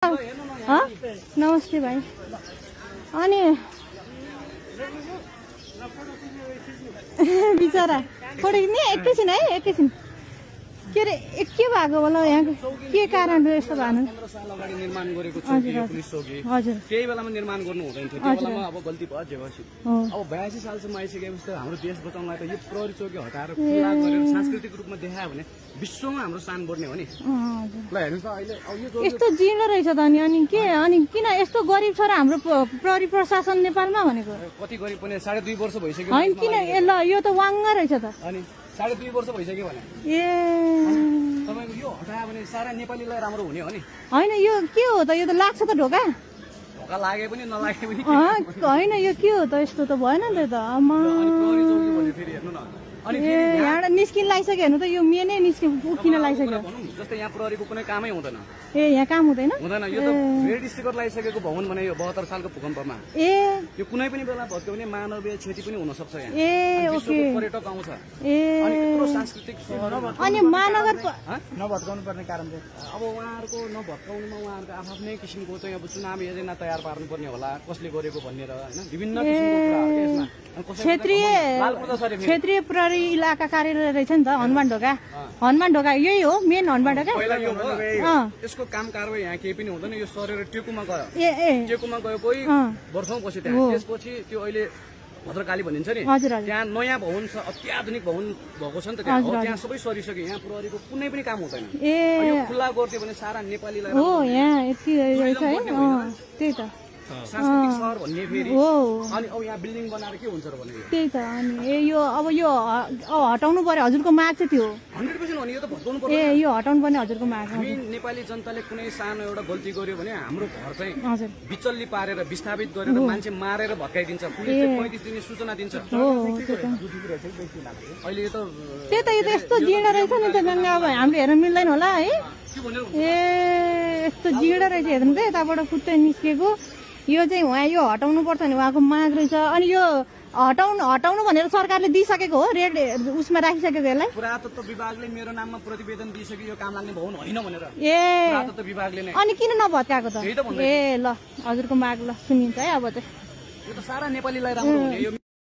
नमस्ते भाइ। अनि बिचरा फोटो खिच्ने एकैछिन है, एकैछिन। के अरे के भएको होला यहाँ, के कारणले यस्तो भएको? 15 साल अगाडि निर्माण गरेको चौकी यो पुलिस चौकी। हजुर, त्यही बेलामा निर्माण गर्नु हुँदैन थियो। त्यो बेलामा अब गल्ती भयो जेपछि। अब 82 सालसम्म आइसकेपछि त हाम्रो देश बचाउनलाई त यो प्रहरी चौकी हटाएर खुला गरेर सांस्कृतिक रूपमा देखायो भने विश्वमा हाम्रो सान बढ्ने हो नि। ल हेर्नुस् त अहिले अब यो यस्तो जीर्ण रहेछ त अनि के, अनि किन यस्तो गरिब छ र हाम्रो प्रहरी प्रशासन नेपालमा भनेको? कति गरिब पनि 2.5 वर्ष भइसक्यो। हैन किन ल यो त वाङ्गा रहेछ त। अनि 2.5 वर्ष भइसक्यो भने ए तपाईको यो हटायो भने सारा नेपालीलाई राम्रो हुने हो नि। हैन यो के हो त, यो त लाग्छ त ढोका। ढोका लागे पनि नलागे पनि हैन यो के हो त, यस्तो त भएन नि त। अनि प्रहरी चौकी भने फेरि हेर्नु न। अनि यहाँ निस्किन लागिसक्यो हेर्नु त, यो मेनै उठिन लागिसक्यो। जस्तै यहाँ प्रहरीको कुनै कामै हुँदैन। ए यहाँ काम हुँदैन? हुँदैन। यो त रेड स्टिकर लगाइसकेको भवन भने यो 72 सालको भूकम्पमा। ए यो कुनै पनि बेला भत्क्यो भने मानवीय क्षति पनि हुन सक्छ यहाँ। ए ओके। पर्यटक आउँछ। ए अनि यत्रो सांस्कृतिक सहर अनि महानगर नभत्काउनु पर्ने कारण चाहिँ अब उहाँहरूको नभत्काउनुमा उहाँहरूको आफ्नै किसिमको चाहिँ अब चुनावी एजेन्डा तयार पार्नुपर्ने होला, कसले गरेको भनेर हैन, विभिन्न किसिमको कुराहरु के यसमा। क्षेत्रीय प्रहरी इलाका कार्यालय रहेछ नि त, हनुमान ढोका। हनुमान ढोका यही हो मेन हनुमान ढोका। पहिला यो हो यसको काम कारबाही यहाँ केही पनि हुँदैन। यो सरेर टेकुमा गयो। टेकुमा गयो कोही वर्षौं पछि त्यहाँ। त्यसपछि त्यो अहिले भद्रकाली भनिन्छ नि, त्यहाँ नयाँ भवन छ, अत्याधुनिक भवन भएको छ नि त त्यहाँ। त्यहाँ सबै सरिसक्यो। यहाँ प्रहरीको कुनै पनि काम हुँदैन। यो खुल्ला गर्थ्यो भने सारा नेपालीलाई हो यहाँ यति रहेछ है। त्यही त सांस्कृतिक सहर भन्ने फेरि। अनि अब यहाँ बिल्डिङ बनाएर के हुन्छ र भने त्यही त। अनि यो अब यो हटाउनु पर्यो, हजुरको माग चाहिँ त्यो 100% हो नि। यो त भत्काउनु पर्छ। ए यो हटाउनु पर्ने हजुरको माग। हामी नेपाली जनताले कुनै सानो एउटा गल्ती गर्यो भने हाम्रो घर चाहिँ हजुर बिचल्ली पारेर विस्थापित गरेर मान्छे मारेर भत्काइदिन्छ। पुलिसले 35 दिने सूचना दिन्छ। अहिले यो त त्यही त, यो त यस्तो जीर्ण रहेछ नि त गङ्गा। अब हामीले हेर्न मिल्दैन होला है। ए यस्तो जीर्ण रहेछ हेर्नु त, यताबाट कुत्तै निस्केको। यो चाहिँ उहाँ यो हटाउनु पर्छ नि उहाँको माग रहेछ। अनि यो हटाउनु भनेर सरकारले दिइसकेको हो, रेड उसमा राखिसकेको यसलाई। पुरातत्व विभागले मेरो नाममा प्रतिवेदन दिइसक्यो यो काम लाग्ने भवन होइन भनेर। ए पुरातत्व विभागले नै। अनि किन नभत्काएको त? ए ल हजुरको माग ल सुनिन्छ है अब चाहिँ। यो त सारा नेपालीलाई राम्रो हुने।